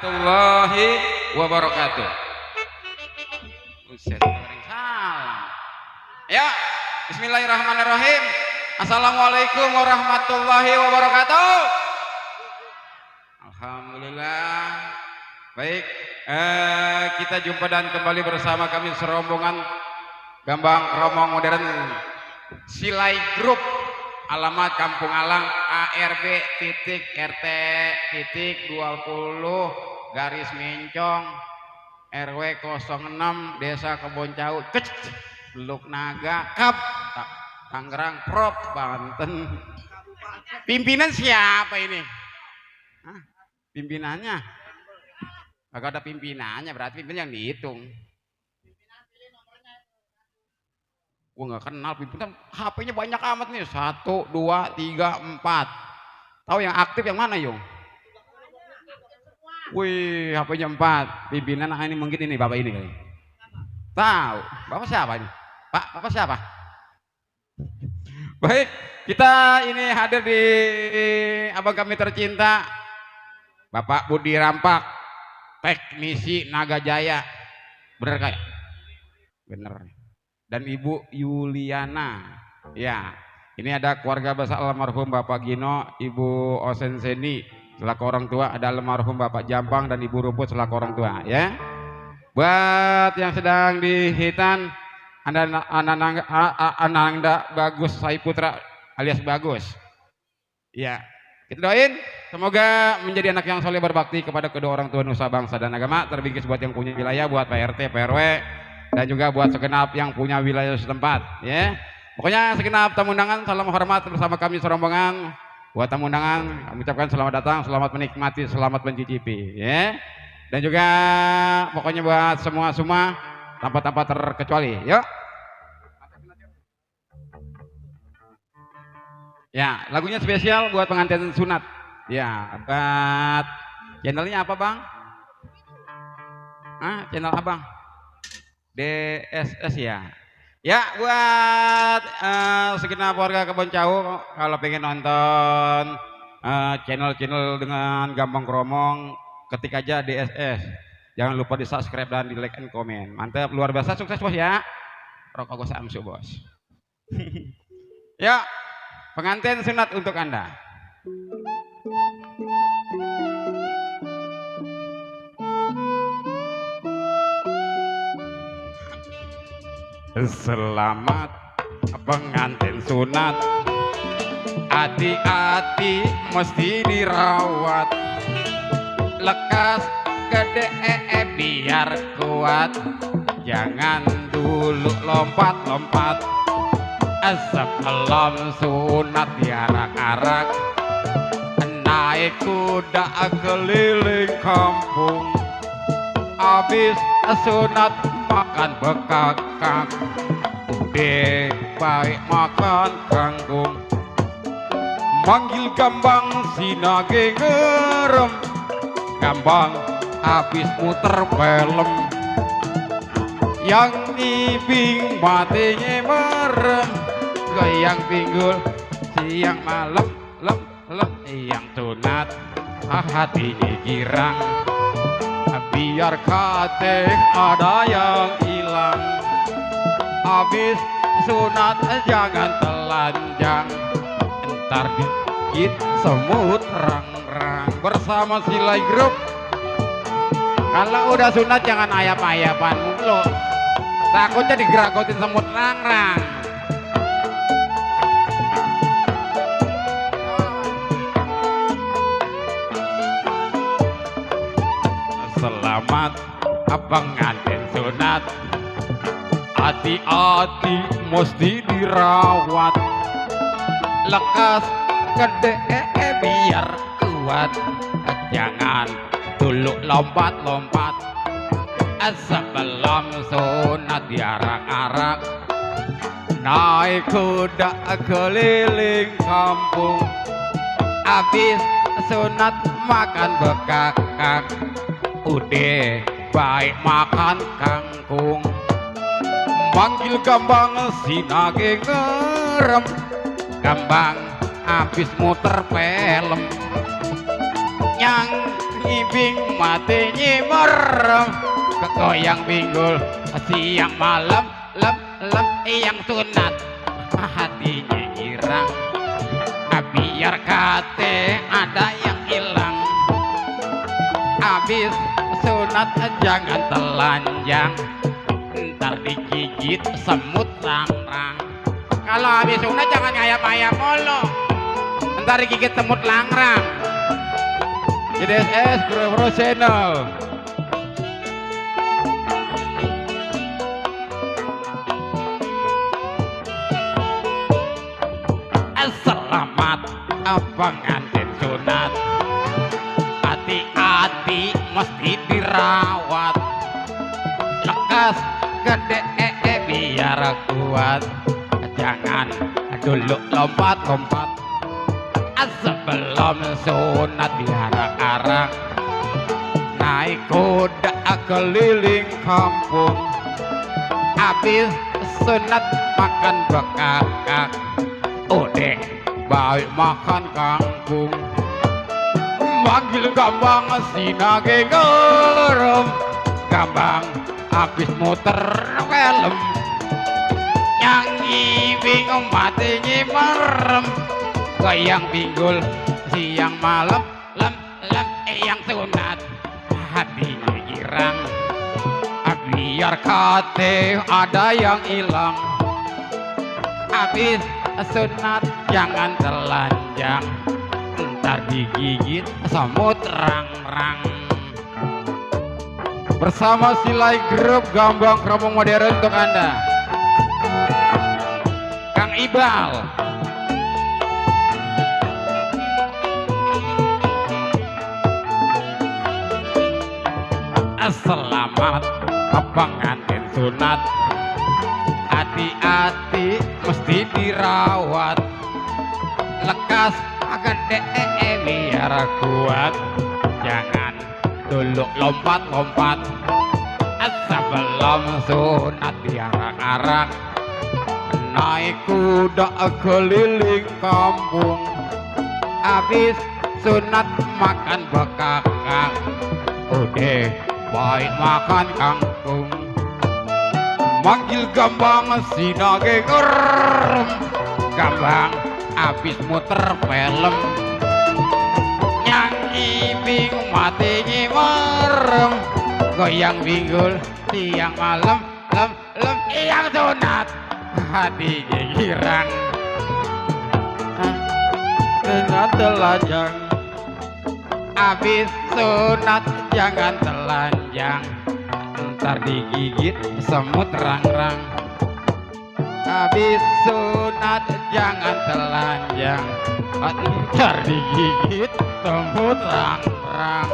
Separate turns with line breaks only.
Warahmatullahi wabarakatuh. Buset, salam. Ya, bismillahirrahmanirrahim. Assalamualaikum warahmatullahi wabarakatuh. Alhamdulillah. Baik, kita jumpa dan kembali bersama kami serombongan Gambang Kromong Modern Silai Group, alamat Kampung Alang, ARB titik RT titik 20 garis Mencong RW 06 Desa Keboncau Teluk Naga Kap Tangerang Prop Banten. Pimpinan siapa ini? Hah? Pimpinannya agak ada pimpinannya, berarti pimpinan yang dihitung. Gue nggak kenal pimpinan, HP-nya banyak amat nih, 1, 2, 3, 4. Tahu yang aktif yang mana Yung? Wih, HP-nya 4. Pimpinan ini mungkin ini bapak ini kali. Tahu, bapak siapa ini? Pak, bapak siapa? Baik, kita ini hadir di abang kami tercinta Bapak Budi Rampak, teknisi Naga Jaya. Bener kayak? Bener. Dan Ibu Yuliana. Ya, ini ada keluarga besar almarhum Bapak Gino, Ibu Osenseni selaku orang tua, ada almarhum Bapak Jampang dan Ibu Rumput selaku orang tua, ya. Buat yang sedang di hitan, Ananda Bagus Saiputra alias Bagus. Ya, kita doain semoga menjadi anak yang soleh berbakti kepada kedua orang tua nusa bangsa dan agama, terbingkis buat yang punya wilayah, buat Pak RT, Pak RW, dan juga buat segenap yang punya wilayah setempat, ya. Pokoknya segenap tamu undangan, salam hormat bersama kami serombongan. Buat tamu undangan, kami ucapkan selamat datang, selamat menikmati, selamat mencicipi, ya. Dan juga pokoknya buat semua tanpa terkecuali, yuk. Ya, lagunya spesial buat pengantin sunat. Ya, buat channelnya apa bang? Channel abang? DSS ya. Ya, buat segenap warga Keboncau, kalau pengen nonton channel-channel dengan Gambang Kromong, ketik aja DSS. Jangan lupa di subscribe dan di like and comment. Mantap, luar biasa, sukses bos ya. Rokok gue samsu bos. Ya, pengantin sunat untuk Anda. Selamat pengantin sunat, hati-hati mesti dirawat, lekas gede biar kuat, jangan dulu lompat-lompat, sebelum sunat diarak-arak, naik kuda keliling kampung, habis sunat makan bekakak, udah baik makan kangkung, manggil Gambang sinage ngerem, Gambang habis muter film, yang ibing matinya merem, goyang pinggul siang malam lem yang sunat hatinya girang, biar kate ada yang hilang, habis sunat jangan telanjang, ntar dikit semut rang-rang. Bersama Silai Group, kalau udah sunat jangan ayap-ayapan mulu, takutnya digeragotin semut rang-rang. Selamat pengantin sunat, hati-hati mesti dirawat, lekas gede biar kuat, jangan dulu lompat-lompat, sebelum sunat diarak-arak, naik kuda keliling kampung, habis sunat makan bekakak, udah baik makan kangkung, manggil Gambang sinage ngerem, Gambang habis muter film, yang ngibing mati merem kegoyang pinggul siang malam lem lem yang sunat hatinya girang biar kate ada yang hilang abis sunat jangan telanjang ntar digigit semut rangrang. Kalau habis sunat jangan ngayap-ngayap mulu ntar digigit semut langrang. JDSS Pro Channel. Selamat pengantin sunat, hati-hati mesti dirawat, lekas gede biar kuat, jangan dulu lompat-lompat sebelum sunat diarak-arak, naik kuda keliling kampung, habis sunat makan bekakak, udah baik makan kangkung, manggil gambang sinage ngerem, gambang habis muter film, nyanyi bingung matinya merem, goyang pinggul siang malam lem lem yang sunat hatinya girang biar kate ada yang hilang habis sunat jangan telanjang ntar digigit semut rang-rang. Bersama Silai Group Gambang Keromong Modern untuk Anda Kang Ibal. Selamat pengantin sunat, hati-hati mesti dirawat, lekas gede biar kuat, jangan dulu lompat-lompat sebelum sunat diarak-arak, naik kuda keliling kampung, habis sunat makan bekakak, udah baik makan kangkung, manggil gambang sinage ngerem, gambang habis muter film, nyanyi bingung matinya merem, goyang pinggul siang malam lem lem yang sunat hatinya girang dengan telanjang habis sunat jangan telanjang ntar digigit semut rang-rang, habis sunat jangan telanjang ntar digigit semut rang-rang.